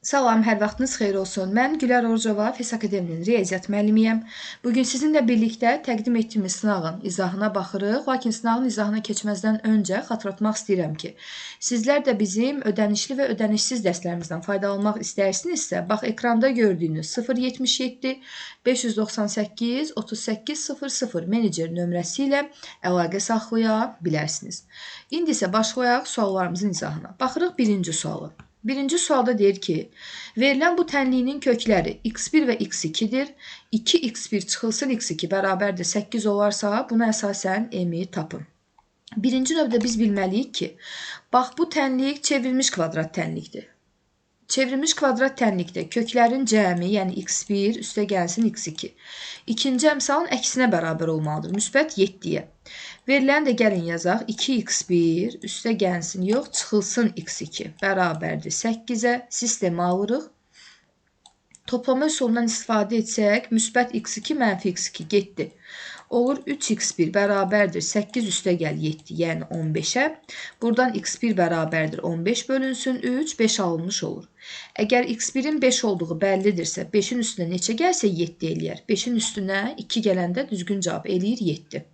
Salam, hər vaxtınız xeyir olsun. Mən Gülər Orucova, FES Akademinin riyaziyyat müəllimiyəm. Bugün sizinlə birlikdə təqdim etdiyimiz sınağın izahına baxırıq. Lakin sınağın izahına keçməzdən öncə xatırlatmaq istəyirəm ki, sizlər də bizim ödənişli və ödənişsiz dərslərimizdən faydalanmaq istərsinizsə, bax ekranda gördüyünüz 077 598 38 00 menecer nömrəsi ilə əlaqə saxlaya bilərsiniz. İndi isə başlayaq suallarımızın izahına. Baxırıq birinci suala. Birinci sualda deyir ki, verilən bu tənliyinin kökləri x1 və x2-dir. 2x1 çıxılsın x2 bərabərdir 8 olarsa, buna əsasən m-i tapın. Birinci növbədə biz bilməliyik ki, bax bu tənlik çevrilmiş kvadrat tənlikdir. Çevrilmiş kvadrat tənlikdə köklərin cəmi, yəni x1 üstə gəlsin x2. İkinci əmsalın əksinə bərabər olmalıdır, müsbət 7-yə. Verilən də gəlin yazaq, 2x1 üstə gəlsin, yox, çıxılsın x2 bərabərdir 8-ə, sistemi alırıq. Toplama üsulundan istifadə etsək, müsbət x2 mənfi x2 getdi. Olur 3x1 bərabərdir 8 üstə gəl 7, yəni 15-ə. Buradan x1 bərabərdir 15 bölünsün 3, 5 alınmış olur. Əgər x1-in 5 olduğu bəllidirsə, 5-in üstünə neçə gəlsə 7 eləyər. 5-in üstünə 2 gələndə düzgün cavab eləyir 7.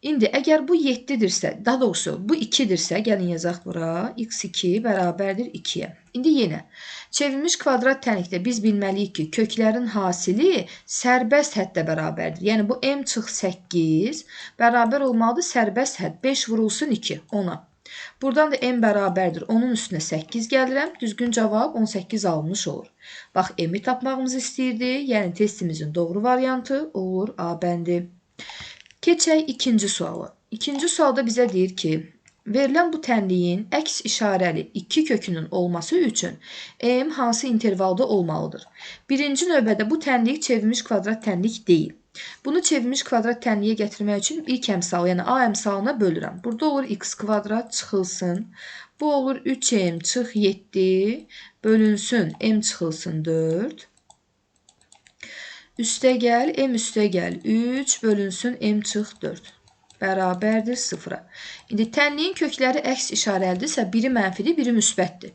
İndi əgər bu 7-dirsə, daha doğrusu bu 2-dirsə, gəlin yazaq bura, x2 bərabərdir 2-yə. İndi yenə çevrilmiş kvadrat tənlikdə biz bilməliyik ki, köklərin hasili sərbəst həddə bərabərdir. Yəni bu m çıx 8 bərabər olmalıdır sərbəst hədd 5 vurulsun 2, 10-a. Buradan da m bərabərdir 10-un üstünə 8 gəlirəm. Düzgün cavab 18 alınmış olur. Bax, m-i tapmağımızı istəyirdi. Yəni testimizin doğru variantı olur A bəndi. Keçək ikinci suala. İkinci sualda bizə deyir ki, verilən bu tənliyin əks işarəli 2 kökünün olması üçün m hansı intervalda olmalıdır? Birinci növbədə bu tənlik çevrilmiş kvadrat tənlik deyil. Bunu çevrilmiş kvadrat tənliyə gətirmək üçün ilk əmsalı, yəni A əmsalına bölürəm. Burada olur x kvadrat çıxılsın. Bu olur 3m çıx 7 bölünsün m çıxılsın 4. Üstə gəl, m üstə gəl, 3 bölünsün m çıx 4 bərabərdir 0-a. İndi tənliyin kökləri əks işarəlidirsə, biri mənfidir, biri müsbətdir.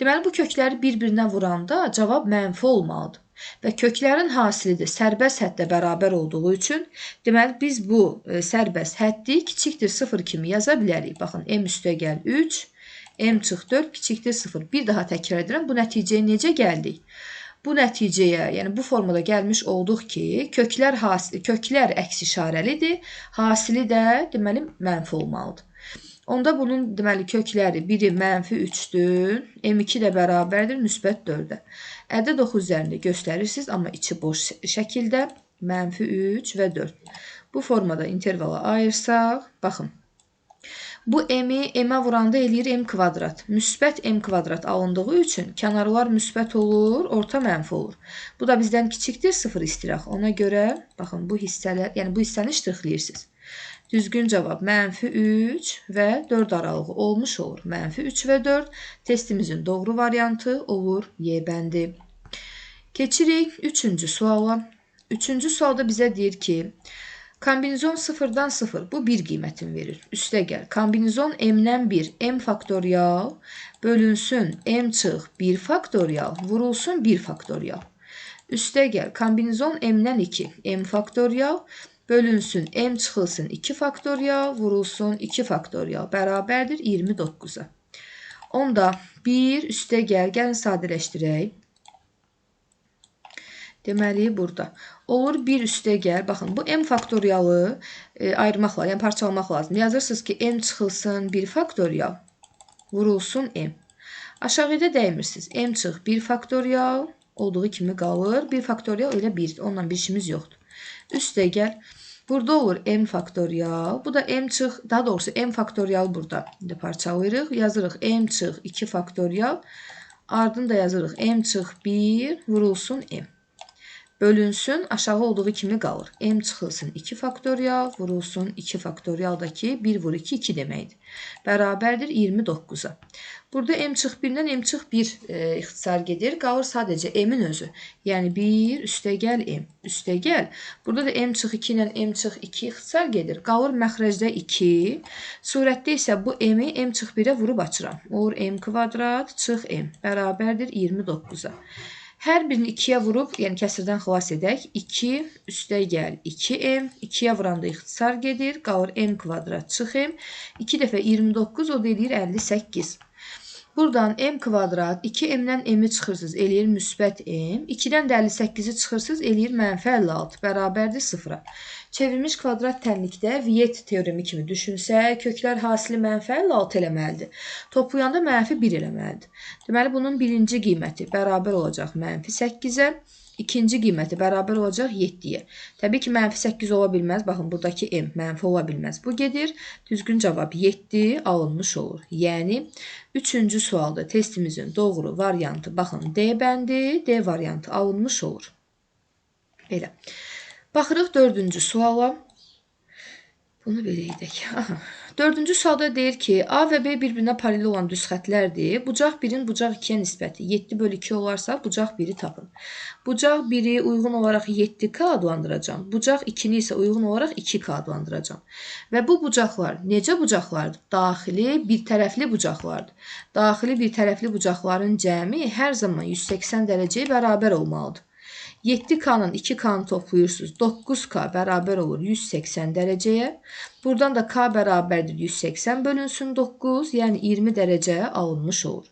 Deməli, bu kökləri bir-birinə vuranda cavab mənfi olmalıdır. Və köklərin hasili də sərbəst həddə bərabər olduğu üçün, deməli, biz bu sərbəst həddi kiçikdir 0 kimi yaza bilərik. Baxın, m üstə gəl 3, m çıx 4 kiçikdir 0. Bir daha təkrar edirəm, bu nəticəyə necə gəldik? Bu nəticəyə, yəni bu formada gəlmiş olduq ki, köklər əks işarəlidir, hasili də deməli mənfi olmalıdır. Onda bunun deməli kökləri biri mənfi 3-dür, m2 də bərabərdir müsbət 4-ə. Ədəd oxu üzərində göstərirsiniz, amma içi boş şəkildə mənfi 3 və 4. Bu formada intervala ayırsaq, baxın. Bu m-i m-ə vuranda eləyir m kvadrat. Müsbət m kvadrat alındığı üçün kənarlar müsbət olur, orta mənfi olur. Bu da bizdən kiçikdir 0 istirah. Ona görə baxın bu hissələr, yəni bu hissəni ştrixləyirsiniz. Düzgün cavab mənfi 3 və 4 aralığı olmuş olur. Mənfi 3 və 4 testimizin doğru variantı olur Y bəndi. Keçirik üçüncü suala. Üçüncü sualda bizə deyir ki, kombinizon 0-dan 0, bu 1 qiymətini verir. Üstə gəl, kombinizon m-dən 1, m faktorial bölünsün m çıx 1 faktorial, vurulsun 1 faktorial. Üstə gəl, kombinizon m-dən 2, m faktorial bölünsün m çıxılsın 2 faktorial, vurulsun 2 faktorial bərabərdir 29-a. Onda 1 üstə gəl, gəlin sadələşdirək. Deməli, burada olur 1 üstə gəl. Baxın, bu m faktorialı ayırmaq lazım, yəni parçalamaq lazım. Yazırsınız ki, m çıxılsın 1 faktorial, vurulsun m. Aşağıda dəymirsiniz. M çıx 1 faktorial olduğu kimi qalır. 1 faktorial elə 1, onunla bir işimiz yoxdur. Üstə gəl. Burada olur m faktorial. Bu da m çıx, daha doğrusu m faktorial burada. İndi parçalayırıq. Yazırıq m çıx 2 faktorial. Ardını da yazırıq m çıx 1 vurulsun m. Bölünsün, aşağı olduğu kimi qalır. M çıxılsın 2 faktorial, vurulsun 2 faktorialdakı 1 vur 2, 2 deməkdir. Bərabərdir 29-a. Burada M çıx 1-dən M çıx 1 ixtisar gedir. Qalır sadəcə M-in özü. Yəni 1 üstəgəl M. Üstəgəl. Burada da M çıx 2 ilə M çıx 2 ixtisar gedir. Qalır məxrəcdə 2. Surətdə isə bu M-i M çıx 1-ə vurub açıram. Olur M kvadrat çıx M. Bərabərdir 29-a. Hər birini 2-yə vurub, yəni kəsirdən xilas edək. 2 üstəgəl 2m. 2-yə vuranda ixtisar gedir. Qalır m kvadrat çıx m. 2 dəfə 29, o da eləyir 58. Buradan m kvadrat 2m-dən m-i çıxırsınız, eləyir müsbət m. 2-dən də 58-i çıxırsınız, eləyir mənfi 56, bərabərdir 0-a. Çevrilmiş kvadrat tənlikdə Viet teoremi kimi düşünsək, köklər hasili mənfi 56 eləməlidir. Toplayanda mənfi 1 eləməlidir. Deməli, bunun birinci qiyməti bərabər olacaq mənfi 8-ə, ikinci qiyməti bərabər olacaq 7-yə. Təbii ki, mənfi 8 ola bilməz. Baxın, buradakı m mənfi ola bilməz. Bu gedir. Düzgün cavab 7 alınmış olur. Yəni, üçüncü sualda testimizin doğru variantı, baxın, D bəndi, D variantı alınmış olur. Belə. Baxırıq dördüncü suala. Bunu belə edək. Aha. Dördüncü sualda deyir ki, A və B bir-birinə paralel olan düz xətlərdir. Bucaq 1-in bucaq 2-yə nisbəti 7/2 olarsa, bucaq 1-i tapın. Bucaq 1-i uyğun olaraq 7K adlandıracağam. Bucaq 2-ni isə uyğun olaraq 2K adlandıracağam. Və bu bucaqlar necə bucaqlardır? Daxili bir tərəfli bucaqlardır. Daxili bir tərəfli bucaqların cəmi hər zaman 180 dərəcəyə bərabər olmalıdır. 7K-nın 2K-nı toplayırsınız. 9K bərabər olur 180 dərəcəyə. Buradan da K bərabərdir 180 bölünsün 9, yəni 20 dərəcəyə alınmış olur.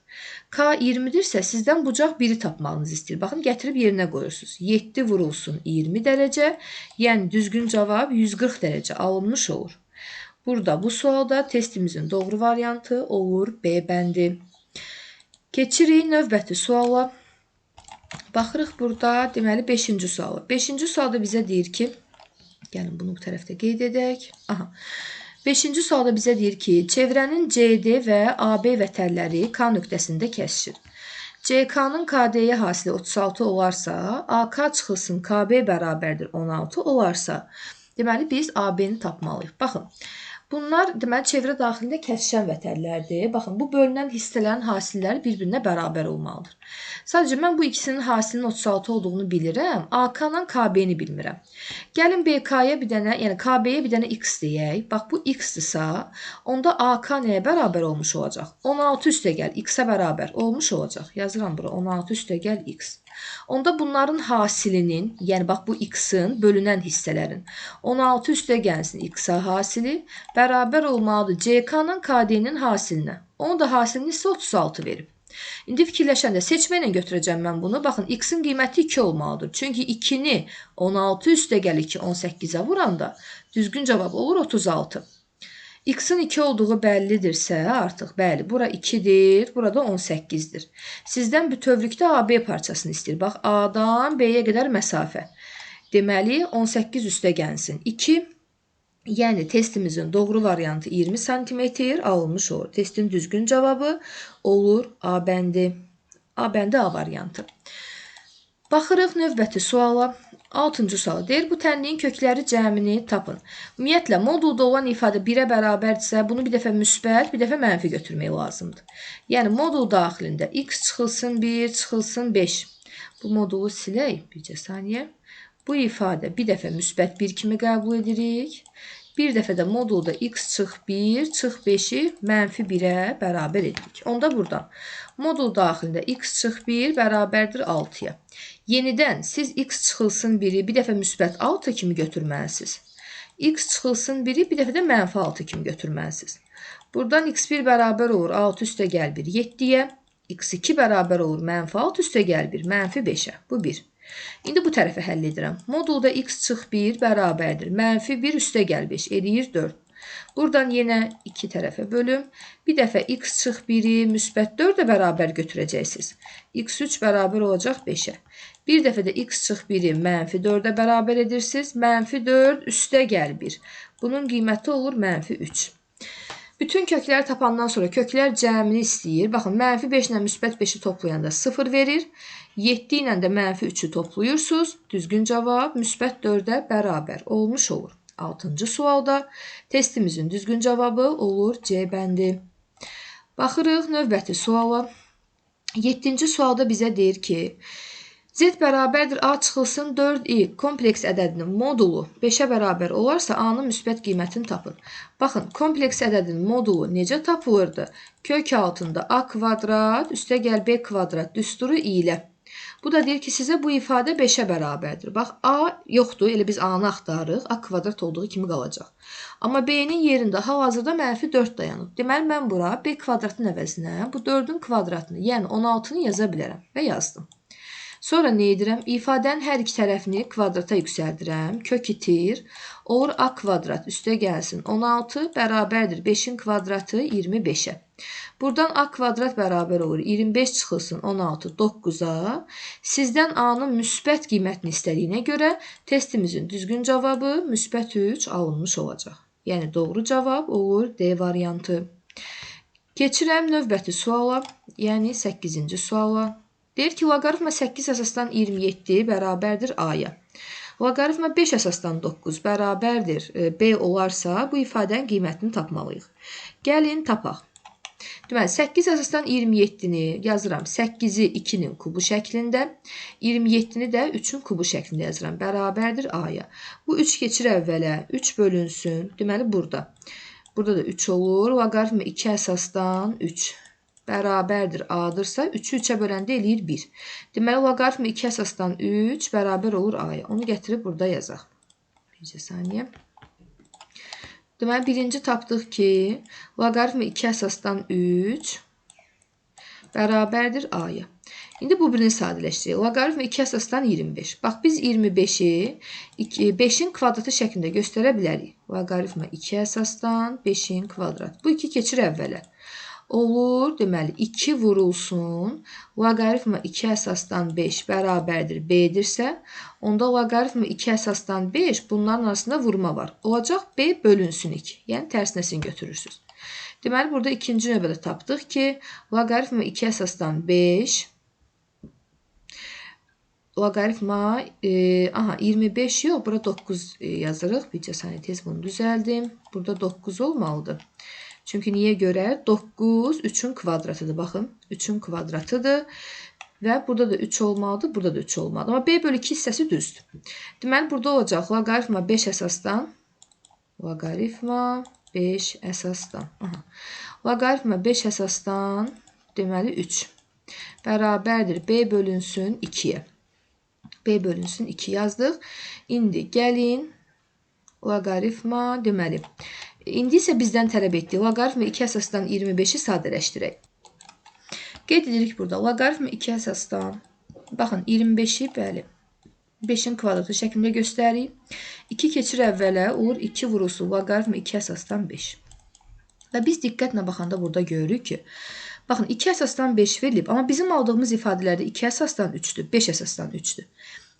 K 20-dirsə sizdən bucaq 1-i tapmağınızı istəyir. Baxın, gətirib yerinə qoyursunuz. 7 vurulsun 20 dərəcə, yəni düzgün cavab 140 dərəcə alınmış olur. Burada bu sualda testimizin doğru variantı olur B bəndi. Keçirik növbəti suala. Baxırıq burada, deməli, 5-ci suala. 5-ci sualda bizə deyir ki, gəlin bunu bu tərəfdə qeyd edək. Aha. 5-ci sualda bizə deyir ki, çevrənin CD və AB vətərləri K nöqtəsində kəsişir. CK-nın KD-yə hasili 36 olarsa, AK çıxılsın KB bərabərdir 16 olarsa, deməli, biz AB-ni tapmalıyıq. Baxın, bunlar deməli, çevrə daxilində kəsişən vətərlərdir. Baxın, bu bölünən hissələrin hasilləri bir-birinə bərabər olmalıdır. Sadəcə mən bu ikisinin hasilinin 36 olduğunu bilirəm, AK-la KB-ni bilmirəm. Gəlin BK-ya bir dənə, yəni KB-yə bir dənə X deyək. Bax, bu X-dirsə, onda AK nəyə bərabər olmuş olacaq? 16 üstəgəl X-ə bərabər olmuş olacaq. Yazıram bura 16 üstəgəl X. Onda bunların hasilinin, yəni bax bu X-in bölünən hissələrin 16 üstəgəlsin X-a hasili bərabər olmalıdır CK-nın KD-nin hasilinə. Onun da hasilini isə 36 verib. İndi fikirləşəndə seçməklə götürəcəm mən bunu. Baxın, X-in qiyməti 2 olmalıdır. Çünki 2-ni 16 üstəgəl 2 18-ə vuranda düzgün cavab olur 36. X-in 2 olduğu bəllidirsə artıq, bəli, bura 2-dir, burada 18-dir. Sizdən bütövlükdə AB parçasını istəyir. Bax, A-dan B-yə qədər məsafə. Deməli, 18 üstəgəlsin 2. Yəni, testimizin doğru variantı 20 sm alınmış olur. Testin düzgün cavabı olur A bəndi. A bəndi A variantı. Baxırıq növbəti suala. 6-cı sual deyir, bu tənliyin kökləri cəmini tapın. Ümumiyyətlə, modulda olan ifadə 1-ə bərabərdirsə, bunu bir dəfə müsbət, bir dəfə mənfi götürmək lazımdır. Yəni, modul daxilində x çıxılsın 1, çıxılsın 5. Bu modulu silək, bircə saniyə. Bu ifadə bir dəfə müsbət 1 kimi qəbul edirik. Bir dəfə də modulda x çıx 1, çıx 5-i mənfi 1-ə bərabər edirik. Onda buradan modul daxilində x çıx 1 bərabərdir 6-ya. Yenidən siz x çıxılsın 1-i bir dəfə müsbət 6 kimi götürməlisiniz. X çıxılsın 1-i bir dəfə də mənfi 6 kimi götürməlisiniz. Buradan x1 bərabər olur 6 üstəgəl 1, 7-yə. x2 bərabər olur mənfi 6 üstəgəl 1, mənfi 5-ə. Bu 1. İndi bu tərəfə həll edirəm. Modulda x çıx 1 bərabərdir. Mənfi 1 üstəgəl 5 eləyir 4. Buradan yenə iki tərəfə bölüm. Bir dəfə x çıx 1-i müsbət 4-ə bərabər götürəcəksiniz. x3 bərabər olacaq 5-ə. Bir dəfə də x çıx 1-i mənfi 4-ə bərabər edirsiniz. Mənfi 4 üstəgəl 1. Bunun qiyməti olur mənfi 3. Bütün kökləri tapandan sonra köklər cəmini istəyir. Baxın, mənfi 5 ilə müsbət 5-i toplayanda 0 verir. 7 ilə də mənfi 3-ü toplayırsınız. Düzgün cavab müsbət 4-ə bərabər olmuş olur. 6-cı sualda testimizin düzgün cavabı olur C bəndi. Baxırıq növbəti suala. 7-ci sualda bizə deyir ki, Z bərabərdir A çıxılsın 4i kompleks ədədinin modulu 5-ə bərabər olarsa A-nın müsbət qiymətini tapın. Baxın, kompleks ədədin modulu necə tapılırdı? Kök altında A kvadrat üstə gəl B kvadrat düsturu ilə. Bu da deyir ki, sizə bu ifadə 5-ə bərabərdir. Bax, A yoxdur, elə biz A-nı axtarırıq. A kvadrat olduğu kimi qalacaq. Amma B-nin yerində hal-hazırda mənfi 4 dayanıb. Deməli, mən bura B kvadratın əvəzinə bu 4-ün kvadratını, yəni 16-nı yaza bilərəm və yazdım. Sonra nə edirəm? İfadənin hər iki tərəfini kvadrata yüksəldirəm. Kök itir. Olur A kvadrat üstə gəlsin 16 bərabərdir 5-in kvadratı 25-ə. Buradan A kvadrat bərabər olur 25 çıxılsın 16 9-a. Sizdən A-nın müsbət qiymətini istədiyinə görə testimizin düzgün cavabı müsbət 3 alınmış olacaq. Yəni doğru cavab olur D variantı. Keçirəm növbəti suala, yəni 8-ci suala. Deyir ki, loqaritma 8 əsasdan 27 bərabərdir A-ya. Loqaritma 5 əsasdan 9 bərabərdir B olarsa, bu ifadənin qiymətini tapmalıyıq. Gəlin, tapaq. Deməli, 8 əsasdan 27-ni yazıram. 8-i 2-nin kubu şəklində, 27-ni də 3-ün kubu şəklində yazıram. Bərabərdir A-ya. Bu 3 keçir əvvələ, 3 bölünsün. Deməli, burada. Burada da 3 olur. Loqaritma 2 əsasdan 3. Bərabərdir A-dırsa, 3-ü 3-ə böləndə eləyir 1. Deməli, loqaritma 2 əsasdan 3 bərabər olur A-ya. Onu gətirib burada yazaq. Bircə saniyə. Deməli, birinci tapdıq ki, loqaritma 2 əsasdan 3 bərabərdir A-ya. İndi bu birini sadələşdirək. Loqaritma 2 əsasdan 25. Bax, biz 25-i 5-in kvadratı şəklində göstərə bilərik. Loqaritma 2 əsasdan 5-in kvadratı. Bu 2 keçir əvvələ. Olur, deməli, 2 vurulsun, loqaritma 2 əsasdan 5 bərabərdir B-dirsə, onda loqaritma 2 əsasdan 5 bunların arasında vurma var. Olacaq B bölünsün 2, yəni tərsinəsini götürürsünüz. Deməli, burada ikinci növbədə tapdıq ki, loqaritma 2 əsasdan 5, loqaritma, 25 yox, bura 9 yazırıq. Bircə saniyə tez bunu düzəldim. Burada 9 olmalıdır. Çünki niyə görə? 9 3-ün kvadratıdır. Baxın, 3-ün kvadratıdır. Və burada da 3 olmalıdır, burada da 3 olmalıdır. Amma B bölü 2 hissəsi düzdür. Deməli, burada olacaq loqaritma 5 əsasdan, loqaritma 5 əsasdan, aha, loqaritma 5 əsasdan, deməli 3 bərabərdir B bölünsün 2-yə. B bölünsün 2 yazdıq. İndi gəlin loqaritma, deməli, İndi isə bizdən tələb etdiyi loqaritma 2 əsasdan 25-i sadələşdirək. Qeyd edirik burada loqaritma 2 əsasdan, baxın 25-i, bəli, 5-in kvadratı şəklində göstəririk. 2 keçir əvvələ, olur 2 vurulsun loqaritma 2 əsasdan 5. Və biz diqqətlə baxanda burada görürük ki, baxın 2 əsasdan 5 verilib, amma bizim aldığımız ifadələrdə 2 əsasdan 3-dür, 5 əsasdan 3-dür.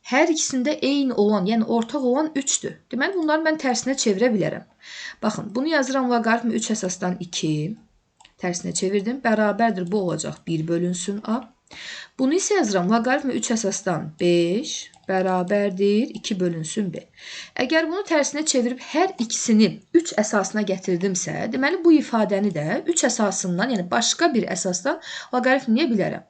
Hər ikisində eyni olan, yəni ortaq olan 3-dür. Deməli, bunları mən tərsinə çevirə bilərəm. Baxın, bunu yazıram loqaritma 3 əsasdan 2. Tərsinə çevirdim. Bərabərdir, bu olacaq 1 bölünsün A. Bunu isə yazıram loqaritma 3 əsasdan 5 bərabərdir 2 bölünsün B. Əgər bunu tərsinə çevirib hər ikisini 3 əsasına gətirdimsə, deməli, bu ifadəni də 3 əsasından, yəni başqa bir əsasdan loqaritmləyə bilərəm.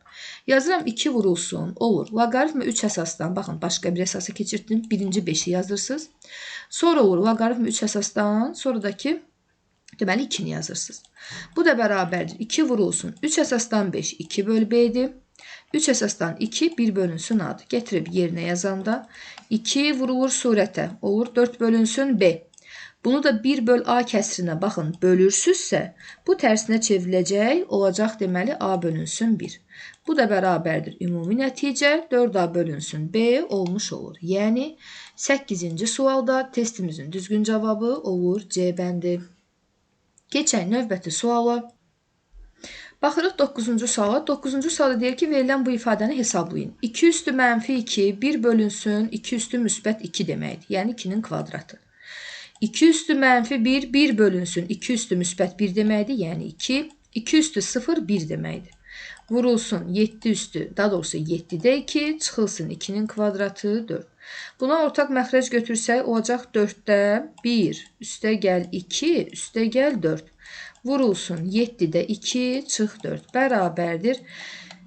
Yazıram 2 vurulsun, olur. Loqaritma 3 əsasdan, baxın, başqa bir əsasa keçirtdim. Birinci 5-i yazırsınız. Sonra olur loqaritma 3 əsasdan, sonradakı, deməli, 2-ni yazırsınız. Bu da bərabərdir. 2 vurulsun. 3 əsasdan 5, 2 böl B-dir. 3 əsasdan 2, 1 bölünsün A-dır. Gətirib yerinə yazanda 2 vurulur surətə, olur 4 bölünsün B. Bunu da 1 böl A kəsrinə baxın, bölürsünüzsə, bu tərsinə çevriləcək, olacaq deməli A bölünsün 1. Bu da bərabərdir. Ümumi nəticə 4A bölünsün B olmuş olur. Yəni 8-ci sualda testimizin düzgün cavabı olur C bəndi. Keçək növbəti suala. Baxırıq 9-cu suala. 9-cu sualda deyir ki, verilən bu ifadəni hesablayın. 2 üstü mənfi 2, 1 bölünsün 2 üstü müsbət 2 deməkdir. Yəni 2-nin kvadratı. 2 üstü mənfi 1, 1 bölünsün. 2 üstü müsbət 1 deməkdir, yəni 2. 2 üstü 0, 1 deməkdir. Vurulsun 7 üstü, daha doğrusu 7-də 2, çıxılsın 2-nin kvadratı 4. Buna ortaq məxrəc götürsək, olacaq 4-də 1, üstə gəl 2, üstə gəl 4. Vurulsun 7-də 2, çıx 4 bərabərdir.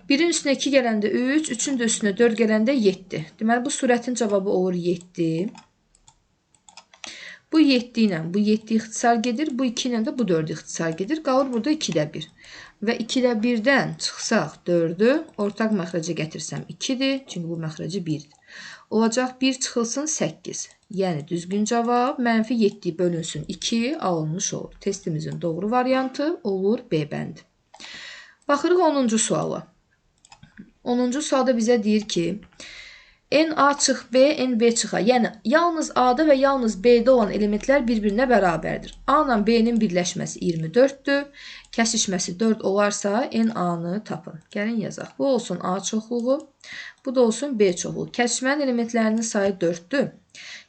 1-in üstünə 2 gələndə 3, 3-ün də üstünə 4 gələndə 7. Deməli, bu surətin cavabı olur 7. Bu 7 ilə bu 7 ixtisar gedir, bu 2 ilə də bu 4 ixtisar gedir. Qalır burada 2-də 1. Və 2-də 1-dən çıxsaq 4-ü, ortaq məxrəcə gətirsəm 2-dir, çünki bu məxrəci 1-dir. Olacaq 1 çıxılsın 8. Yəni düzgün cavab mənfi 7 bölünsün 2 alınmış olur. Testimizin doğru variantı olur B bəndi. Baxırıq 10-cu suala. 10-cu sualda bizə deyir ki, NA çıx B, NB çıx A. Yəni, yalnız A-da və yalnız B-də olan elementlər bir-birinə bərabərdir. A ilə B-nin birləşməsi 24-dür. Kəsişməsi 4 olarsa, NA-nı tapın. Gəlin yazaq. Bu olsun A çoxluğu, bu da olsun B çoxluğu. Kəsişmənin elementlərinin sayı 4-dür.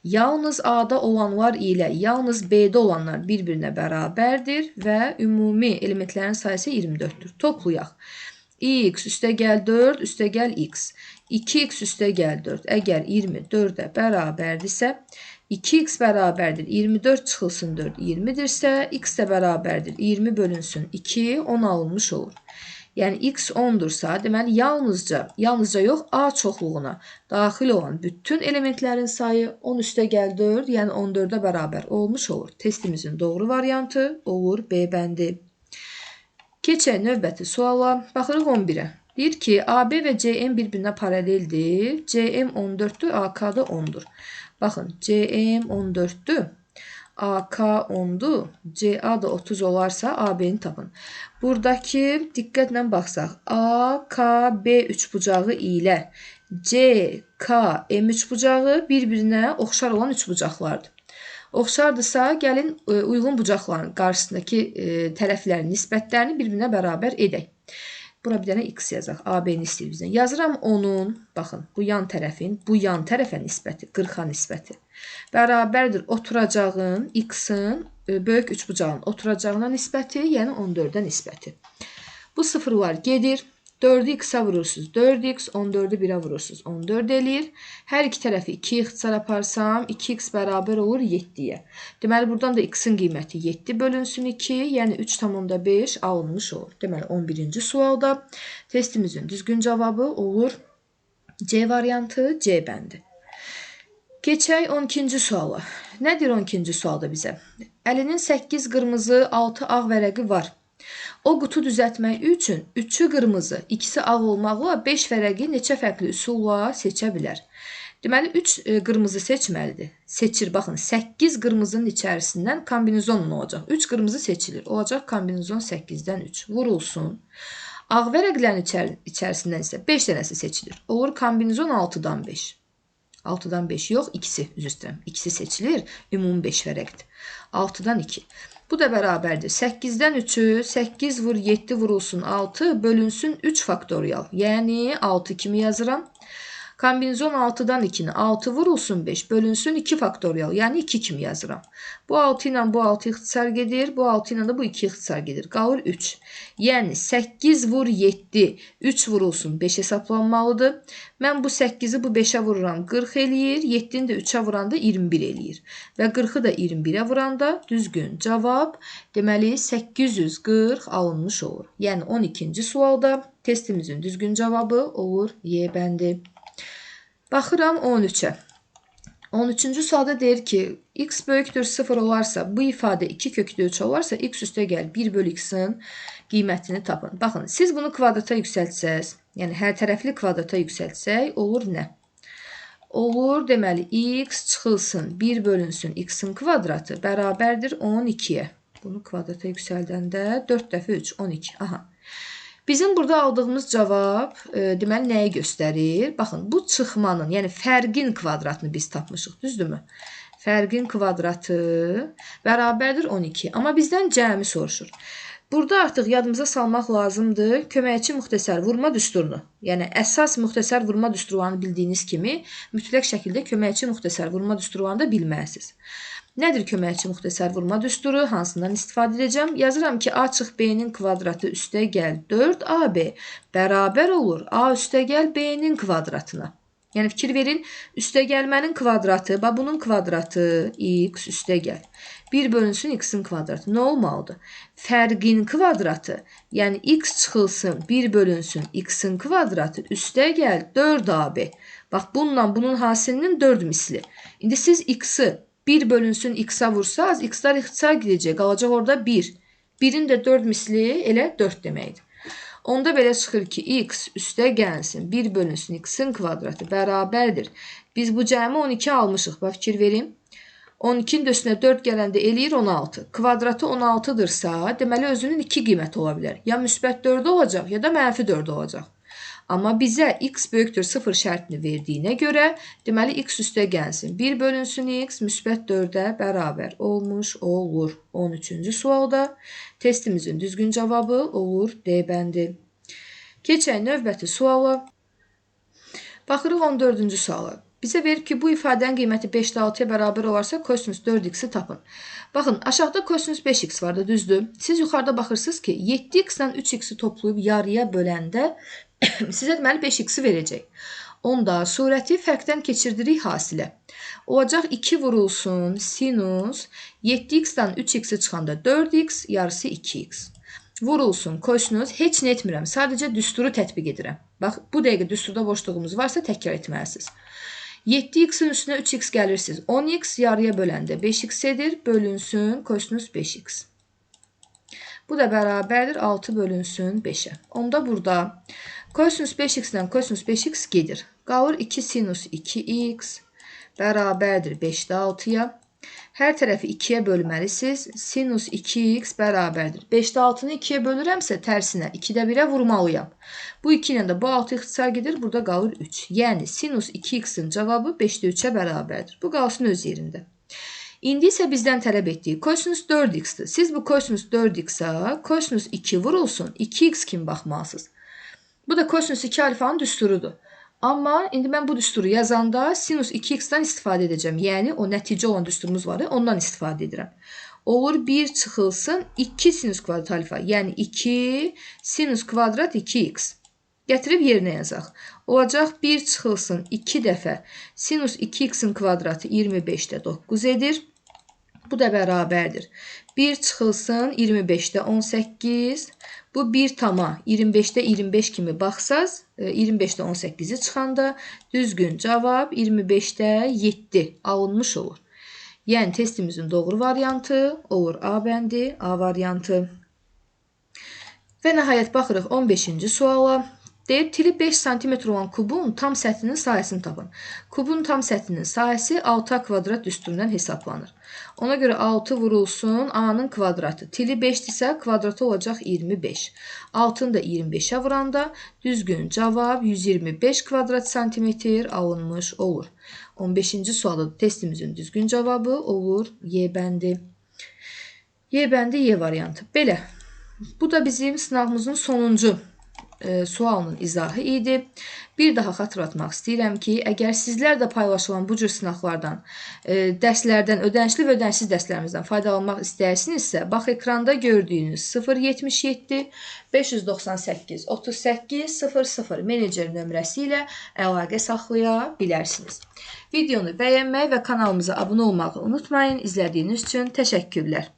Yalnız A-da olanlar ilə yalnız B-də olanlar bir-birinə bərabərdir və ümumi elementlərin sayısı 24-dür. Toplayaq. X üstə gəl 4, üstə gəl x. 2x üstə gəl 4. Əgər 24-ə bərabərdirsə, 2x bərabərdir 24 çıxılsın 4, 20-dirsə, x də bərabərdir 20 bölünsün 2, 10 alınmış olur. Yəni, x 10-dursa, deməli, yalnızca yox, A çoxluğuna daxil olan bütün elementlərin sayı 10 üstə gəl 4, yəni 14-ə bərabər olmuş olur. Testimizin doğru variantı olur B bəndi. Keçək növbəti suala. Baxırıq 11-ə. Deyir ki, AB və CM bir-birinə paraleldir. CM 14-dür, AK da 10-dur. Baxın, CM 14-dür, AK 10-dur, CA da 30 olarsa AB-ni tapın. Buradakı diqqətlə baxsaq, AKB üçbucağı ilə CKM üçbucağı bir-birinə oxşar olan üçbucaqlardır. Oxşardırsa, gəlin uyğun bucaqların qarşısındakı tərəflərin nisbətlərini bir-birinə bərabər edək. Bura bir dənə x yazaq. AB-ni istəyir bizdən. Yazıram 10-un, baxın, bu yan tərəfin, bu yan tərəfə nisbəti, 40-a nisbəti. Bərabərdir oturacağın, x-in, böyük üçbucağın oturacağına nisbəti, yəni 14-ə nisbəti. Bu sıfırlar gedir. 4-ü x-a vurursunuz, 4x, 14-ü 1-ə vurursunuz, 14 eləyir. Hər iki tərəfi 2 ixtisar aparsam, 2x bərabər olur 7-yə. Deməli, buradan da x-in qiyməti 7 bölünsün 2, yəni 3,5 alınmış olur. Deməli, 11-ci sualda testimizin düzgün cavabı olur C variantı, C bəndi. Keçək 12-ci suala. Nə deyir 12-ci sualda bizə? Əlinin 8 qırmızı, 6 ağ vərəqi var. O qutu düzəltmək üçün 3-ü qırmızı, 2-si ağ olmaqla 5 vərəqi neçə fərqli üsulla seçə bilər? Deməli, 3 qırmızı seçməlidir. Seçir, baxın, 8 qırmızının içərisindən kombinizon olacaq. 3 qırmızı seçilir. Olacaq kombinizon 8-dən 3. Vurulsun. Ağ vərəqlərin içərisindən isə 5 dənəsi seçilir. Olur kombinizon 6-dan 5. 6-dan 5 yox, ikisi, üzr istəyirəm. İkisi seçilir, ümumi 5 vərəqdir. 6-dan 2. Bu da bərabərdir. 8-dən 3-ü 8 vur 7 vurulsun 6 bölünsün 3 faktorial. Yəni 6 kimi yazıram. Kombinizon 6-dan 2-ni 6 vurulsun 5 bölünsün 2 faktorial. Yəni 2 kimi yazıram. Bu 6 ilə bu 6 ixtisar gedir. Bu 6 ilə də bu 2 ixtisar gedir. Qalır 3. Yəni 8 vur 7 3 vurulsun 5 hesablanmalıdır. Mən bu 8-i bu 5-ə vururam 40 eləyir. 7-ni də 3-ə vuranda 21 eləyir. Və 40-ı da 21-ə vuranda düzgün cavab deməli 840 alınmış olur. Yəni 12-ci sualda testimizin düzgün cavabı olur Y bəndi. Baxıram 13-ə. 13-cü sualda deyir ki, x böyükdür 0 olarsa, bu ifadə 2 kökdə 3 olarsa, x üstə gəl 1 bölü x-in qiymətini tapın. Baxın, siz bunu kvadrata yüksəltsəz, yəni hər tərəfli kvadrata yüksəltsək, olur nə? Olur, deməli, x çıxılsın, 1 bölünsün x-in kvadratı bərabərdir 12-yə. Bunu kvadrata yüksəldəndə 4 dəfə 3, 12. Aha. Bizim burada aldığımız cavab deməli nəyi göstərir? Baxın, bu çıxmanın, yəni fərqin kvadratını biz tapmışıq, düzdürmü? Fərqin kvadratı bərabərdir 12. Amma bizdən cəmi soruşur. Burada artıq yadımıza salmaq lazımdır köməkçi müxtəsər vurma düsturunu. Yəni əsas müxtəsər vurma düsturlarını bildiyiniz kimi mütləq şəkildə köməkçi müxtəsər vurma düsturlarını da bilməlisiniz. Nədir köməkçi müxtəsər vurma düsturu? Hansından istifadə edəcəm? Yazıram ki, A çıx B-nin kvadratı üstə gəl 4AB bərabər olur A üstə gəl B-nin kvadratına. Yəni fikir verin, üstə gəlmənin kvadratı, bax bunun kvadratı x üstə gəl. 1 bölünsün x-in kvadratı. Nə olmalıdır? Fərqin kvadratı, yəni x çıxılsın 1 bölünsün x-in kvadratı üstə gəl 4AB. Bax bununla bunun hasilinin 4 misli. İndi siz x-i 1 bölünsün x-a vursaz, x-lar ixtisar gedəcək, qalacaq orada 1. 1-in də 4 misli elə 4 deməkdir. Onda belə çıxır ki, x üstə gəlsin, 1 bölünsün x-in kvadratı bərabərdir. Biz bu cəmi 12 almışıq, bax fikir verin. 12-nin də üstünə 4 gələndə eləyir 16. Kvadratı 16-dırsa, deməli özünün 2 qiyməti ola bilər. Ya müsbət 4 olacaq, ya da mənfi 4 olacaq. Amma bizə x böyükdür 0 şərtini verdiyinə görə, deməli x üstə gəlsin. 1 bölünsün x müsbət 4-ə bərabər olmuş olur. 13-cü sualda testimizin düzgün cavabı olur D bəndi. Keçək növbəti suala. Baxırıq 14-cü suala. Bizə verir ki, bu ifadənin qiyməti 5-6-ya bərabər olarsa, kosinus 4x-i tapın. Baxın, aşağıda kosinus 5x var da, düzdür. Siz yuxarıda baxırsınız ki, 7x-lə 3x-i toplayıb yarıya böləndə sizə deməli 5x-i verəcək. Onda surəti fərqdən keçirdirik hasilə. Olacaq 2 vurulsun sinus 7x-dən 3x-i çıxanda 4x, yarısı 2x. Vurulsun kosinus, heç nə etmirəm, sadəcə düsturu tətbiq edirəm. Bax, bu dəqiqə düsturda boşluğumuz varsa təkrar etməlisiniz. 7x-in üstünə 3x gəlirsiniz. 10x yarıya böləndə 5x edir, bölünsün kosinus 5x. Bu da bərabərdir 6 bölünsün 5-ə. Onda burada kosinus 5x ilə kosinus 5x gedir. Qalır 2 sinus 2x bərabərdir 5-də 6-ya. Hər tərəfi 2-yə bölməlisiniz. Sinus 2x bərabərdir. 5-də 6-nı 2-yə bölürəmsə tərsinə 2-də 1-ə vurmalıyam. Bu 2 ilə də bu 6 ixtisar gedir. Burada qalır 3. Yəni sinus 2x-in cavabı 5-də 3-ə bərabərdir. Bu qalsın öz yerində. İndi isə bizdən tələb etdiyi kosinus 4x-dir. Siz bu kosinus 4x-a kosinus 2 vurulsun, 2x kimi baxmalısınız. Bu da kosinus 2 alfanın düsturudur. Amma indi mən bu düsturu yazanda sinus 2x-dən istifadə edəcəm. Yəni o nəticə olan düsturumuz var, ondan istifadə edirəm. Olur 1 çıxılsın 2 sinus kvadrat alfa, yəni 2 sinus kvadrat 2x. Gətirib yerinə yazaq. Olacaq 1 çıxılsın 2 dəfə sinus 2x-in kvadratı 25-də 9 edir. Bu da bərabərdir. 1 çıxılsın 25-də 18. Bu 1 tama 25-də 25 kimi baxsaz, 25-də 18-i çıxanda düzgün cavab 25-də 7 alınmış olur. Yəni testimizin doğru variantı olur A bəndi, A variantı. Və nəhayət baxırıq 15-ci suala. Deyir, tili 5 sm olan kubun tam səthinin sahəsini tapın. Kubun tam səthinin sahəsi 6A kvadrat düsturundan hesablanır. Ona görə 6 vurulsun A-nın kvadratı. Tili 5-dirsə kvadratı olacaq 25. 6-nı da 25-ə vuranda düzgün cavab 125 kvadrat santimetr alınmış olur. 15-ci sualda testimizin düzgün cavabı olur Y bəndi. Y bəndi, Y variantı. Belə. Bu da bizim sınavımızın sonuncu sualının izahı idi. Bir daha xatırlatmaq istəyirəm ki, əgər sizlər də paylaşılan bu cür sınaqlardan, dərslərdən, ödənişli və ödənişsiz dərslərimizdən faydalanmaq istəyirsinizsə, bax ekranda gördüyünüz 077 598 38 00 menecer nömrəsi ilə əlaqə saxlaya bilərsiniz. Videonu bəyənməyi və kanalımıza abunə olmağı unutmayın. İzlədiyiniz üçün təşəkkürlər.